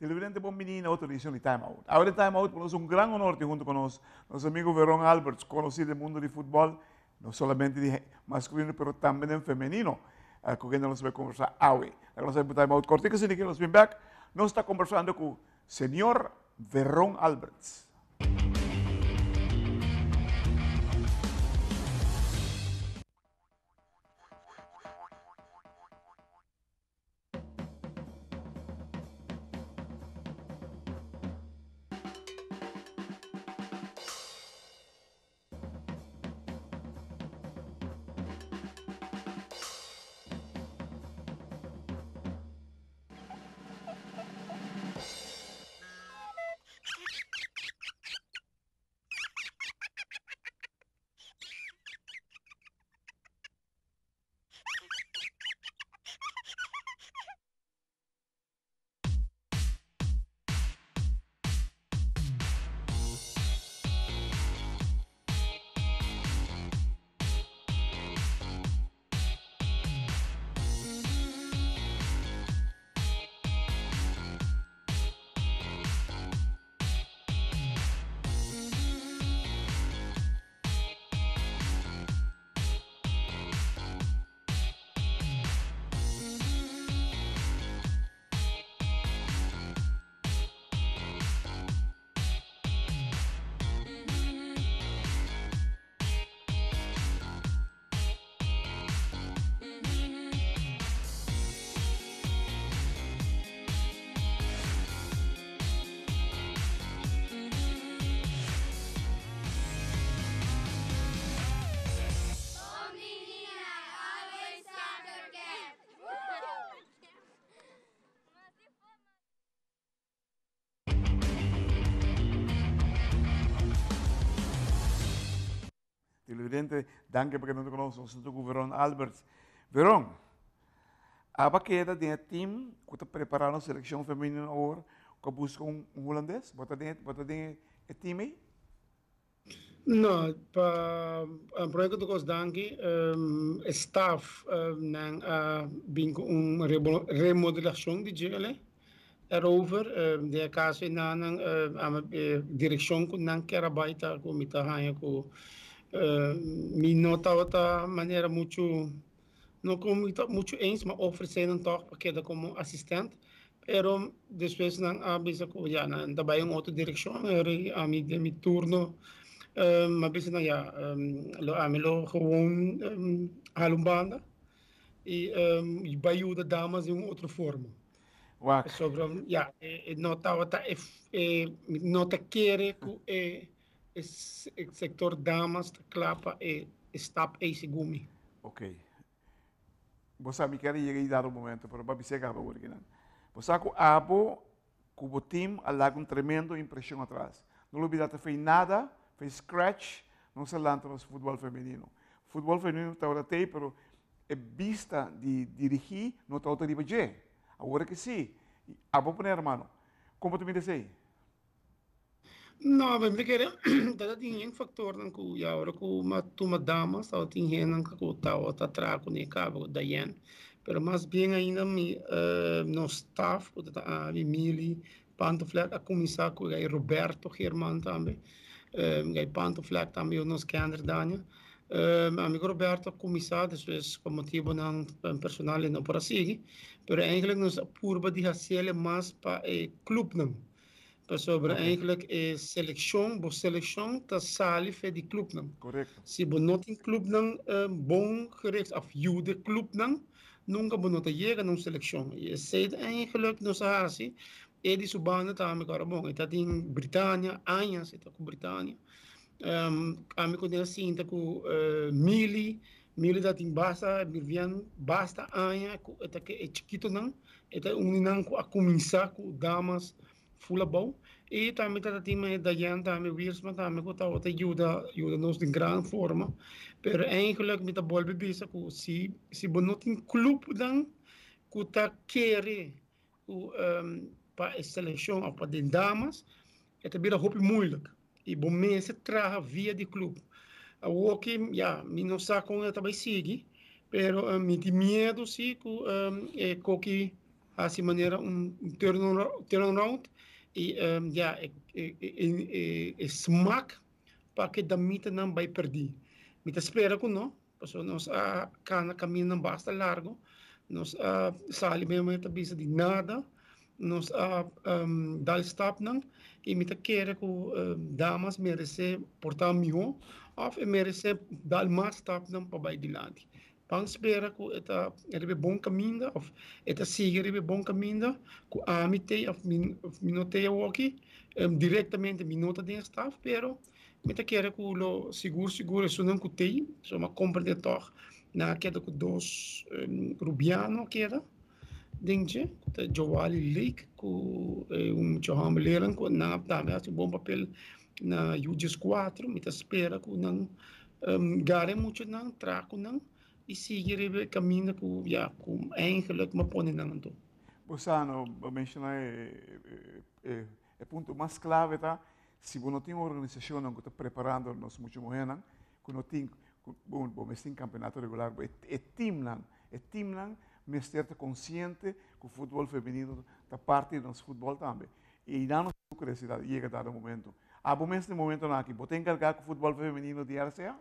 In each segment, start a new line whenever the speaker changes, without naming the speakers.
Televidente bon bini na otro edicion di Time Out. Awe den Time Out pa nos un gran honor tin hunto cu nos, nos amigo Veron Alberts, conoci den mundo di futbol, no solamente di masculino pero tambe den femenino, cu kende nos bay conversa awe. Laga nos bay pa Time Out cortico asina que nos bin bek, nos ta conversando cu Señor Veron Alberts. Televidente, danki pa keda ku nos. Nos ta ku Veron Alberts. Veron, aba keda den e team ku ta prepará nos selekshon femenino awor ku a buska un hulandes? Bo ta den bo ta den e team ei?
No, pa prome ku tur kos danki. E staf nan a bin ku un remodelashon di djele erover. Den e kaso enanan e direkshon ku nan kier a bai ta ku mi ta haña ku mi no tabata manera muchu no ku mi ta muchu eens ma ofresé nan tòg pa keda komo asistent pero despues nan a bisa ku ya nan ta bai un otro direkshon i ami den mi turno mi a bisa nan ya lo ami lo gewoon hala un banda i bai yuda damas den un otro forma.
Wak.
Pasobra ya e no tabata e mi no ta kere ku e e sektor damas ta kla pa e stap ei segun mi.
Ok. Bo sa mi kier yega ei dado momento pero bo a bisa e kaba awor kinan. Bo sa ku abo ku bo team a laga un tremendo impresion atras. No lo bida ta fei nada, fei scratch nos a lanta nos futbol femenino. Futbol femenino tabata tei pero e bista di dirigi no tabata riba dje. Awor ke si. Abo pone hermano. Kon bo ta mira esei?
No, mi ta kere tabata tin yen factornan ku ya ora ku mi a tuma damas tabatin hendenan ku tabata traha kuné kaba ku Dayenne. Pero mas bien ainda mi nos staff ku ta ami, Mili, Pantoflek a kuminsá ku e Roberto Geerman tambe. E Pantoflek tambe yo nos kender Dania. Ami ku Roberto a kuminsá despues pa motibonan personal e no por a sigui. Pero eigenlijk nos a purba di hasiel e mas pa e klupnan. Pasobra eigenlijk e selekshon, bo selekshon ta sali fe di klupnan. Si bo no tin klupnan bon gericht òf yuda e klupnan, nunka bo no ta yega na un selekshon. I esei ta eigenlijk nos a hasi. E di su banda tambe ku ora bon e ta den Britania, añas e ta ku Britania. Ami ku den a sinta ku Mili, Mili ta tin basta, Mirvian basta aña ku e ta ke e chikitonan, e ta un di nan ku a kuminsá ku damas ful abou. I tambe ta tin manera Dayan tambe, Wiersma tambe ku tabata yuda yuda nos den gran forma. Pero eigenlijk mi ta bolbe bisa ku si si bo no tin klupnan ku ta kere ku pa e selekshon òf pa den damas e ta bira hopi moeilijk i bo mester traha via di klup. Awoki ya mi no sa kon e ta bai sigui pero mi tin miedu si ku e koki. hasi manera un turnaround i ya e smak pa ku e damitanan bai pèrdí. Mi ta spera ku no, pasobra nos a kana kamindanan basta largu, nos a sali mi ta bisa di nada, nos a dal stapnan i mi ta kere ku damas meresé por ta mihó òf e meresé dal mas stapnan pa bai dilanti. Ban spera ku e ta riba e bon kaminda òf e ta sigui riba e bon kaminda ku ami t'ei òf mi no t'ei awoki. Direktamente mi no ta den e staf pero mi ta kere ku lo sigur sigur esunnan ku t'ei so mi a komprende tòg nan a keda ku dos rubiano a keda den dje ku ta Joali Lake ku un mucha hòmber leran ku nan a tambe hasi un bon papel na U 14. Mi ta spera ku nan gara e muchanan, traha ku nan i sigui riba e kaminda ku ya ku eigenlijk mi a pone nan anto.
Bo sa no, bo menshoná e punto mas klave ta si bo no tin organisashonnan ku ta preparando nos mucha muhénan ku no tin, bon bo mes tin kampeonato regular, e timnan, e timnan mester ta konsiente ku futbòl femenino ta parti di nos futbòl tambe. I nan nos ku krese ta yega dado momento. Abo mes den momentonan aki, bo ta enkargá ku futbòl femenino di RCA?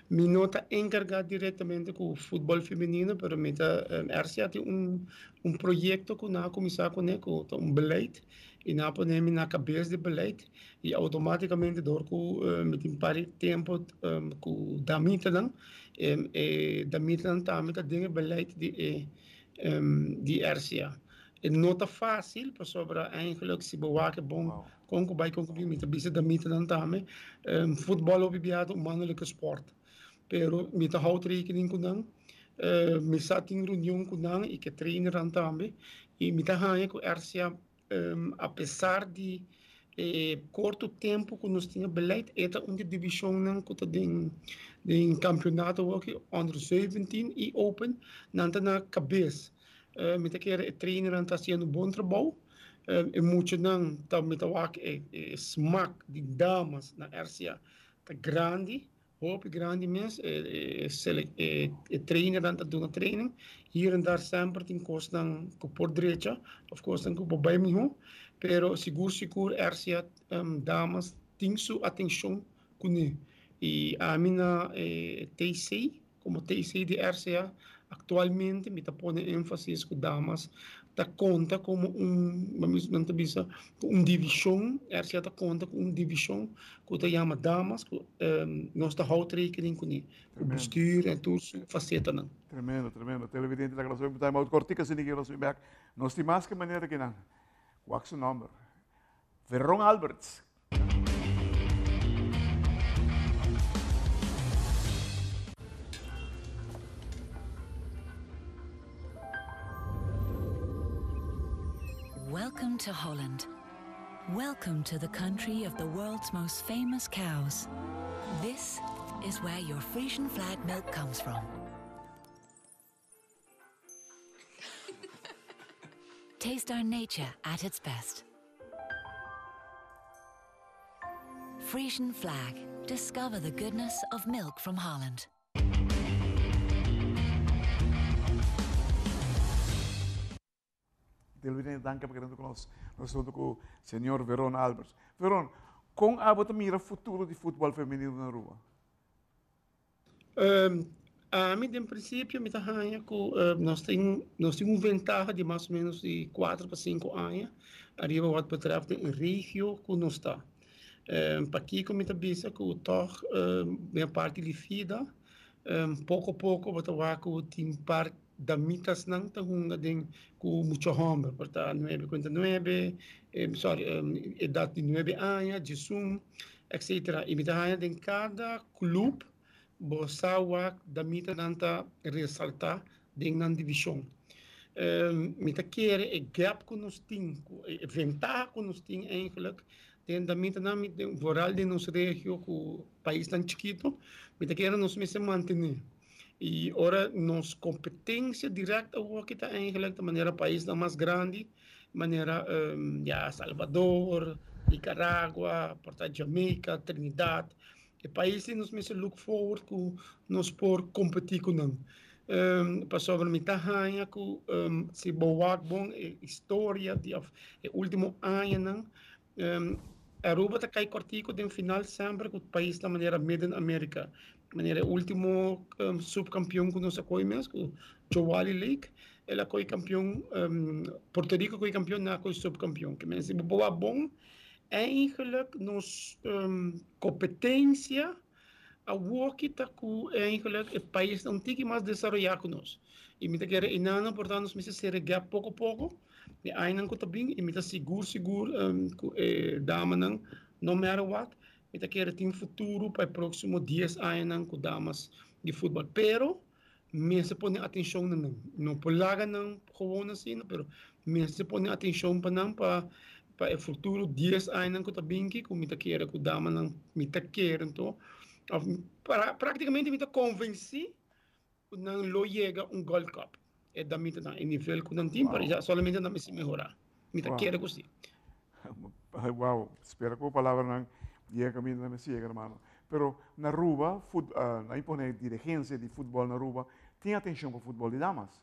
Mi no ta enkargá direktamente ku futbòl femenino, pero mi ta, RCA tin un un proyekto ku nan a kuminsá kuné ku ta un beleid i nan a pone mi na kabes di beleid i outomátikamente dor ku mi tin par di tempu ku damitanan, e damitanan tambe ta den e beleid di e di RCA. E no ta fácil pasobra eigenlijk si bo wak e bon kon ku bai kon ku bin mi ta bisa damitanan tambe futbòl hopi bia ta un mannelijke sport pero mi ta houd rekening ku nan mi sa tin reunion ku nan i ku e trainernan tambe i mi ta haña ku RCA apesar di e korto tempu ku nos tin e beleid e ta un di divishonnan ku ta den den kampionato awor under 17 i open nan ta na kabes. Mi ta kere e trainernan ta hasiendo un bon trabou. E muchanan ta mi ta wak e e smak di damas na RCA ta grandi, hopi grandi mes. E e e trainernan ta duna training. Hier en daar semper tin kosnan ku por drecha of kosnan ku por bai mihó. Pero sigur sigur RCA damas tin su atenshon kuné. I ami na e TC Komo TC di RCA, aktualmente mi ta pone énfasis ku damas ta konta komo un, nan ta bisa, ku un divishon, RCA ta konta ku un divishon ku ta yama damas, ku nos ta houdt rekening kuné, ku bestuur en tur su fasetanan.
Tremendo, tremendo. Televidente ta nos time out kortik asina ki nos bin bek. Nos tin mas ke manera ki nan. Wak su nomber. Veron Alberts.
Welcome to Holland. Welcome to the country of the world's most famous cows. This is where your Frisian flag milk comes from. Taste our nature at its best. Frisian flag. Discover the goodness of milk from Holland.
Delwin, danki pa keda ku nos. Nos ta ku señor Veron Alberts. Veron, kon abo ta mira futuro di futbòl femenino na Aruba?
Ami den prinsipio mi ta haña ku nos tin nos tin un ventaha di mas o menos di kuater pa sinku aña ariba wat betreft den e regio ku nos ta. Pakiko mi ta bisa ku tòg den e parti di FIDA poko poko bo ta wak ku tin par damitasnan ta hunga den ku mucha hòmber por ta nuebe kuenta nuebe sorry edat di nuebe aña diesun etcetera i mi ta haña den kada klup bo sa wak damitanan ta resaltá den nan divishon mi ta kere e gap ku nos tin ku e ventaha ku nos tin eigenlijk den damitanan vooral den nos regio ku paisnan chikitu mi ta kere nos mester mantené. I ora nos kompetensia dirèkt awoki ta eigenlijk ta manera paisnan mas grandi, manera ya Salvador, Nicaragua, por ta Jamaica, Trinidad. E paisnan nos mester look forward ku nos por kompetí ku nan. Pasobra mi ta haña ku si bo wak bon e historia di òf e último añanan, Aruba ta kai kòrtiku den final semper ku paisnan manera Midden Amerika. Manera e último supkampion ku nos a koi mes ku Jowali Lake, el a koi kampion, Puerto Rico a koi kampion, nan a koi supkampion. Ke men si bo wak bon, eigenlijk nos kompetensia Awoki ta ku eigenlijk e paisnan un tiki mas desaroyá ku nos. I mi ta kere enanan por ta nos mester sera gap poko poko e añanan ku ta bin i mi ta sigur sigur ku e damanan no matter what mi ta kere tin futuro pa e próksimo dies añanan ku damas di futbòl. Pero mester pone atenshon na nan. No por laga nan gewoon asina pero mester pone atenshon pa nan pa pa e futuro dies añanan ku ta binki ku mi ta kere ku damanan mi ta kere anto òf praktikamente mi ta konvensí ku nan lo yega un Gold Cup. E damitanan e nivel ku nan tin pero ya solamente nan mester mehorá. Mi ta kere ku si.
Wow, spera ku palabranan yega kaminda nan mester yega hermano. Pero na Aruba, nan a pone dirigencia di futbol na Aruba tin atencion pa futbol di damas.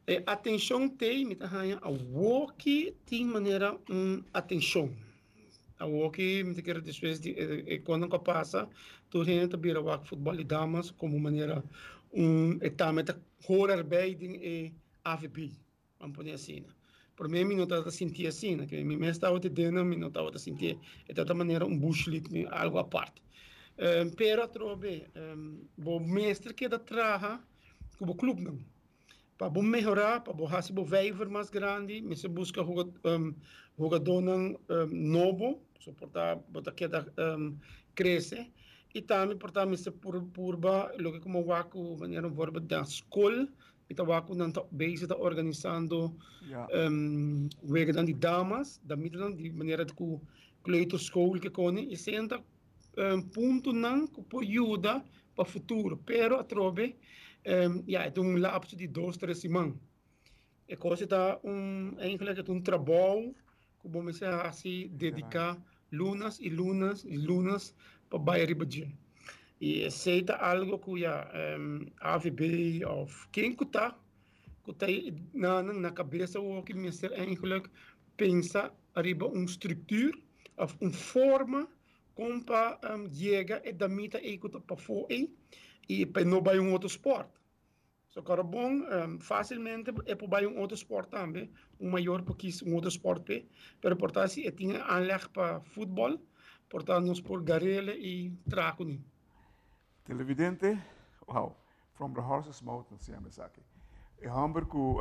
E atencion t'ey mi ta haña awoki tin manera un atencion. Awoki mi ta kere despues di e konan ku a pasa tur hende ta bira wak futbol di damas komo manera un e tambe ta hoor erbij den e AVB. Ban pone asina. Promé mi no tabata sinti asina, ke mi mes tabata dena mi no tabata sinti e tabata manera un bush league, mi algo apart. Pero atrobe bo mester keda traha ku bo clubnan pa bo mehorá, pa bo hasi bo vijver mas grandi, mester buska hugadónan nobo, so por ta bo ta keda krese i tambe por ta mester purba loke ku mi a wak ku manera un voorbeeld na skol. Mi ta wak ku nan ta bezig ta organisando weganan di damas, damitanan di manera ku kleuterschool ke koni i esei ta puntonan ku por yuda pa futuro. Pero atrobe ya e ta un lapso di dos tres siman. E kos ta un eigenlijk e ta un trabou ku bo mester hasi dediká lunas i lunas i lunas pa bai riba dje. I esei ta algo ku ya AVB òf ken ku ta ku ta na nan na kabes awoki mester eigenlijk pensa riba un struktur òf un forma kon pa yega e damita ei ku ta pafó ei i pa e no bai un otro spòrt. So kòrda bon, fásilmente e por bai un otro spòrt tambe, un mayor por kis un otro spòrt p'e, pero por ta si e tin e aanleg pa futbòl, por ta nos por gar'el i traha kuné.
Televidente, wow, from the horse's mouth nos yama esaki. E hòmber ku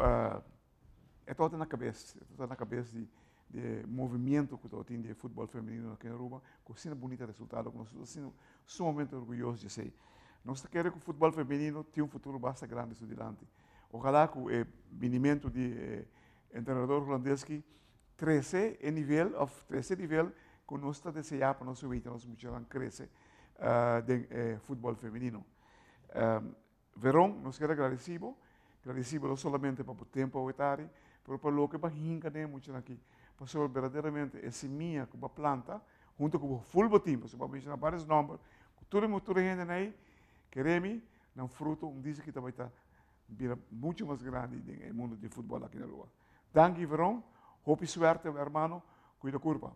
e tabata na kabes, e tabata na kabes di di e movimiento ku tabatin di e futbòl femenino aki na Aruba, ku asina bunita resultado ku nos ta asina sumamente orguyoso di esei. Nos ta kere ku futbòl femenino tin un futuro basta grandi su dilanti. Ojalá ku e binimentu di e entrenador hulandes ki trese e nivel òf trese e nivel ku nos ta deseá pa nos weten nos muchanan krese den e futbòl femenino. Veron, nos kier a gradisí bo, gradisí bo no solamente pa bo tempu awe tardi, pero pa loke bo a hinka den e muchanan aki, pasobra berdaderamente e simia ku bo a planta hunto ku bo ful bo tin, pasobra bo a menshoná vários nòmber, ku tur e tur e hendenan ei, kere mi, nan fruto un disa ki ta bai ta bira muchu mas grandi den e mundu di futbòl aki na Aruba. Danki Veron, hopi suerte hermano, kuida kurpa.